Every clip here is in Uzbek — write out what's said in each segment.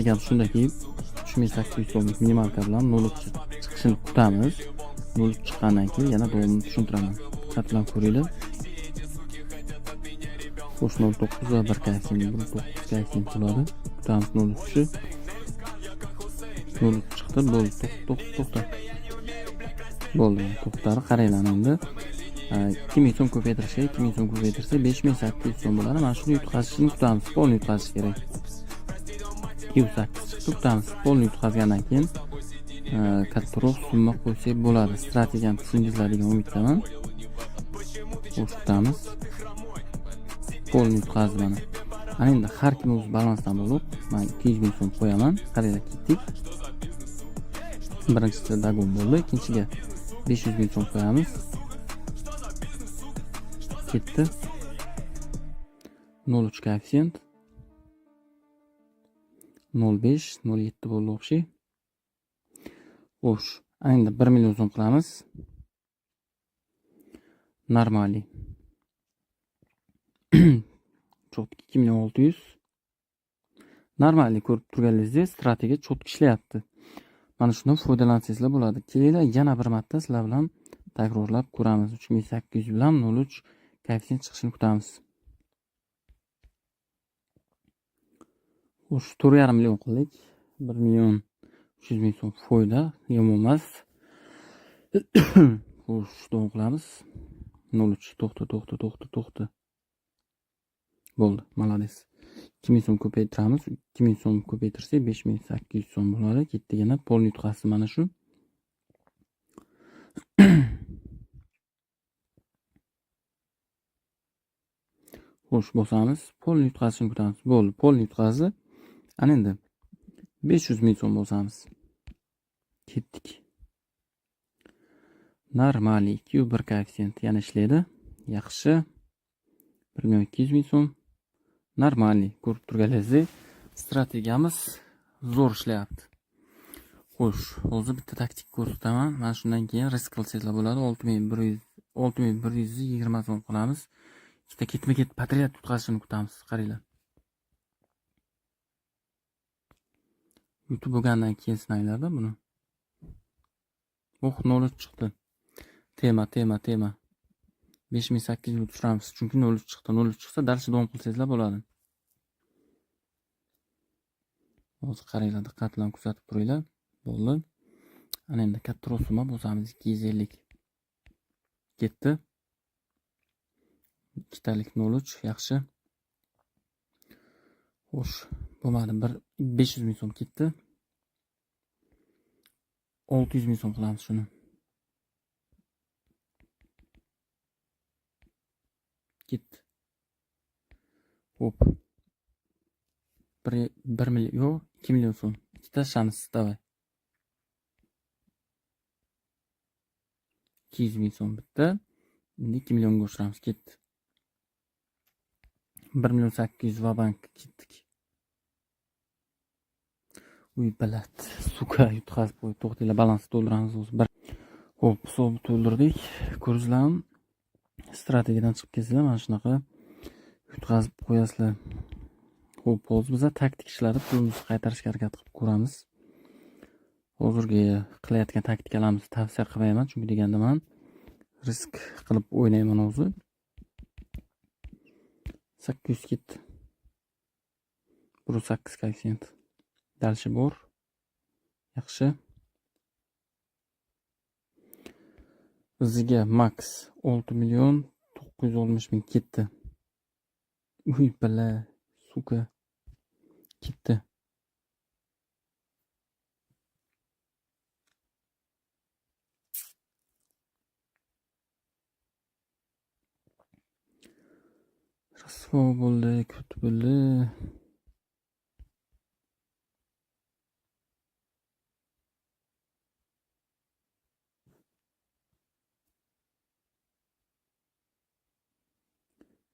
Strategiyamiz shundaki, 3800 so'mlik минималка bilan 0,3 chiqishini kutamiz. 0,3 chiqqandan keyin yana davomini tushuntiraman. Diqqat bilan ko'ringlar. Xo'sh, 0,9 va 1 koeffitsient, 1,9 koeffitsient bo'ladi. Kutamiz 0,3-ni. 0,3 chiqdi, bo'ldi, to'xta, to'xta. Bo'ldi, to'xtadi. Qaranglar endi. 2000 so'm ko'paytirish kerak. 2000 so'm ko'paytirsak 5800 so'm bo'ladi. Mana shuni yutqazishini kutamiz. Полный yutqazish kerak. 208 chiqdi, kutamiz. Полный yutqazgandan keyin kattaroq summa qo'ysak bo'ladi. Strategiyani tushundingizlar degan umiddaman. Xo'sh, kutamiz. Полный yutqazdi mana. Ana endi har kim o'z balansdan bo'lib, men 200 ming so'm qo'yaman. Qaranglar, ketdik. Birinchisi догон bo'ldi, ikkinchiga 500 ming so'm qo'yamiz. Ketdi. 0,3 koeffitsient. 0,5, 0,7 bo'ldi общий. Xo'sh, endi 1 million so'm qilamiz. Нормальный. Чётко 2 million 600. Нормальный, ko'rib turganingizdek, strategiya чётко ishlayapti. Mana shundan foydalansangizlar bo'ladi. Kelinglar, yana bir marta sizlar bilan takrorlab ko'ramiz. 3800 bilan 0,3 koeffitsient chiqishini kutamiz. Xo'sh, 4,5 million qildik. 1 million 300 ming so'm foyda, yomon emas. Xo'sh, davom qilamiz. 0,3, to'xta, to'xta, to'xta, to'xta. Bo'ldi, молодец. 2000 so'm ko'paytiramiz. 2000 so'm ko'paytirsak 5800 so'm bo'ladi. Ketdik yana полный yutqazdi mana shu. Xo'sh, bosamiz. Полный yutqazishini kutamiz. Bo'ldi, полный yutqazdi. Ana endi 500 ming so'm bosamiz. Ketdik. Нормальный 2,1 koeffitsient yana ishlaydi. Yaxshi. 1 million 200 ming so'm. Нормальный, ko'rib turganingizdek, strategiyamiz zo'r ishlayapti. Xo'sh, hozir bitta taktik ko'rsataman. Mana shundan keyin risk qilsangizlar bo'ladi. 6100, 6120 so'm qilamiz. Ikkita ketma-ket подряд yutqazishini kutamiz. Qaranglar. Yutib bo'lgandan keyin sinanglarda buni. Oh, 0,3 chiqdi. Тема, тема, тема. 5800 tushiramiz, chunki 0,3 chiqdi. 0,3 chiqsa, дальше davom qilsangizlar bo'ladi. Hozir qaranglar, diqqat bilan kuzatib turinglar. Bo'ldi. Ana endi kattaroq summa bosamiz, 250. Ketdi. Ikkitalik 0,3, yaxshi. Xo'sh, bo'lmadi. Bir 500 ming so'm ketdi. 600 ming so'm qilamiz shuni. Ketdi. Xo'p. 1 million, yo'q, 2 million so'm. Ikkita shans, давай. 200 ming so'm bitta. Endi 2 millionga oshiramiz, ketdi. 1 million 800 ва-банк ketdik. Uy, блять, сука, yutqazib qo'ydi. To'xtanglar, balansni to'ldiramiz o'zi. Bir. Xo'p, hisobni to'ldirdik. Ko'rdingizlarmi? Strategiyadan chiqib kelsanglar, mana shunaqa yutqazib qo'yasizlar. Xo'p, hozir biz taktik ishlatib pulimizni qaytarishga harakat qilib ko'ramiz. Hozirgi qilayotgan taktikalarimizni tavsiya qilmayman, chunki deganda man risk qilib o'ynayman o'zi. 800 ketdi. 1,8 koeffitsient. Дальше bor. Yaxshi. Bizga max 6 million 960 ming ketdi. Uy, бля, сука. Ketdi. Rasvo bo'ldi, ko't bo'ldi.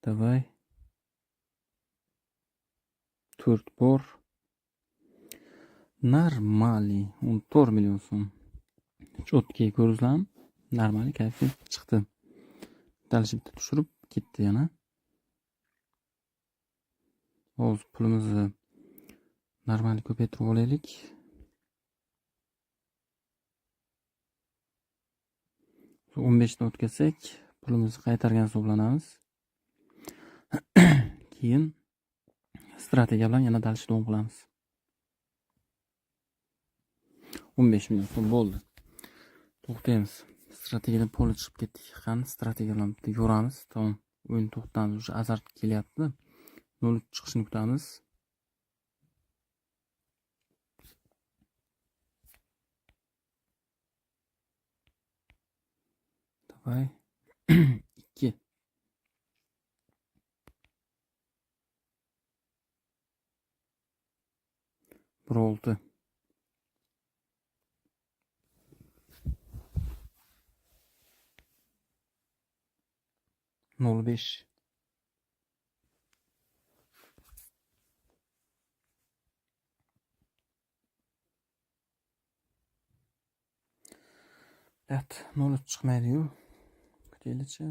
Давай. 4 bor. Нормальный. 14 million so'm. Чёткий, ko'rdingizlarmi? Нормальный koeffitsient chiqdi. Дальше bitta tushirib ketdi yana. Hozir pulimizni Normal ko'paytirib olaylik. 15 dan o'tkazsak, pulimizni qaytargan hisoblanamiz. Keyin strategiya bilan yana дальше davom qilamiz. 15 million so'm bo'ldi. To'xtaymiz. Strategiyadan poli chiqib ketdik. Qani strategiya bilan bitta yoramiz. Tamom. O'yin to'xtamiz. O'sha azart kelyapti. 0 chiqishini kutamiz. Давай. 2. 1.6. 0.5. Evet, 0.3 chiqmaydi-yu. Kutaylikchi.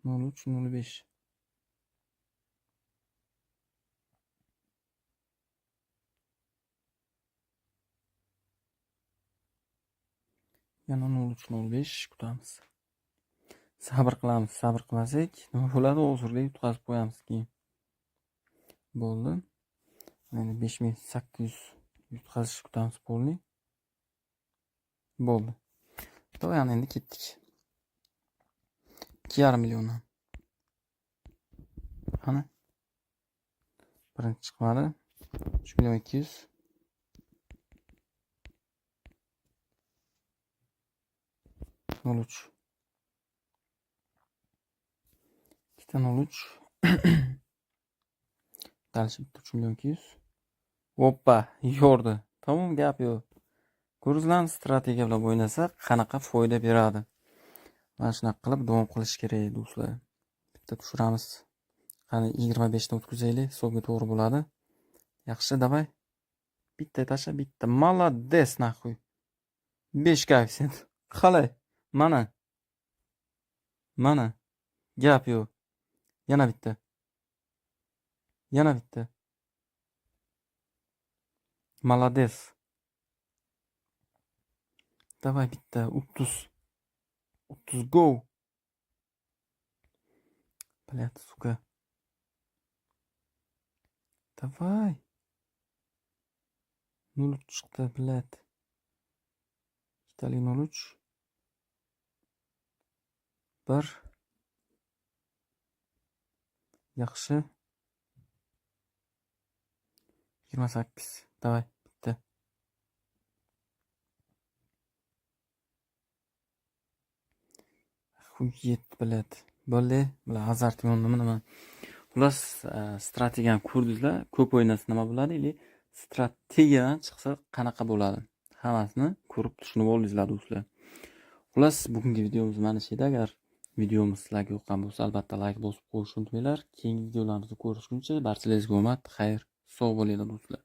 0.3, 0.5. Yana 0.3, 0.5 kutamiz. Sabr qilamiz. Sabr qilmasak nima bo'ladi? Hozirda yutqazib qo'yamiz keyin. Bo'ldi. Endi 5800 yutqazish kutamiz polni. Bo'ldi. Давай, endi ketdik. 2,5 milliondan. Qani? Birinchi chiqmadi. 3 million 200. 0.3. Ikkita 0.3. Дальше bitta 3 million 200. Oppa, yordi. Tamom, gap yo'q. Ko'ringizlar, strategiya bilan o'ynasa qanaqa foyda beradi. Mana shunaqa qilib davom qilish kerak, do'stlar. Bitta tushiramiz. Qani 25 dan o'tkazaylik, hisobga to'g'ri bo'ladi. Yaxshi, давай. Bitta tasha, bitta. Молодец, нахуй. 5 koeffitsient. Qalay? Mana. Mana. Gap yo'q. Yana bitta. Yana bitta. Молодец. Давай bitta 30. 30 go. Блядь, сука. Давай. 0.3 chiqdi, блядь. Ikkitalik 0.3. 1. Yaxshi. 28. Давай, bitta. Охуеть, блядь. Bo'ldi. Bular azart yondimi nima? Xullas, strategiyani ko'rdingizlar. Ko'p o'ynasa nima bo'ladi? Или strategiyadan chiqsa qanaqa bo'ladi? Hammasini ko'rib tushunib oldingizlar, do'stlar. Xullas, bugungi videomiz mana shu edi. Agar videomiz sizlarga yoqqan bo'lsa, albatta layk bosib qo'yishni unutmanglar. Keyingi videolarimizni ko'rishguncha barchalaringizga omad, xayr, sog' bo'linglar, do'stlar.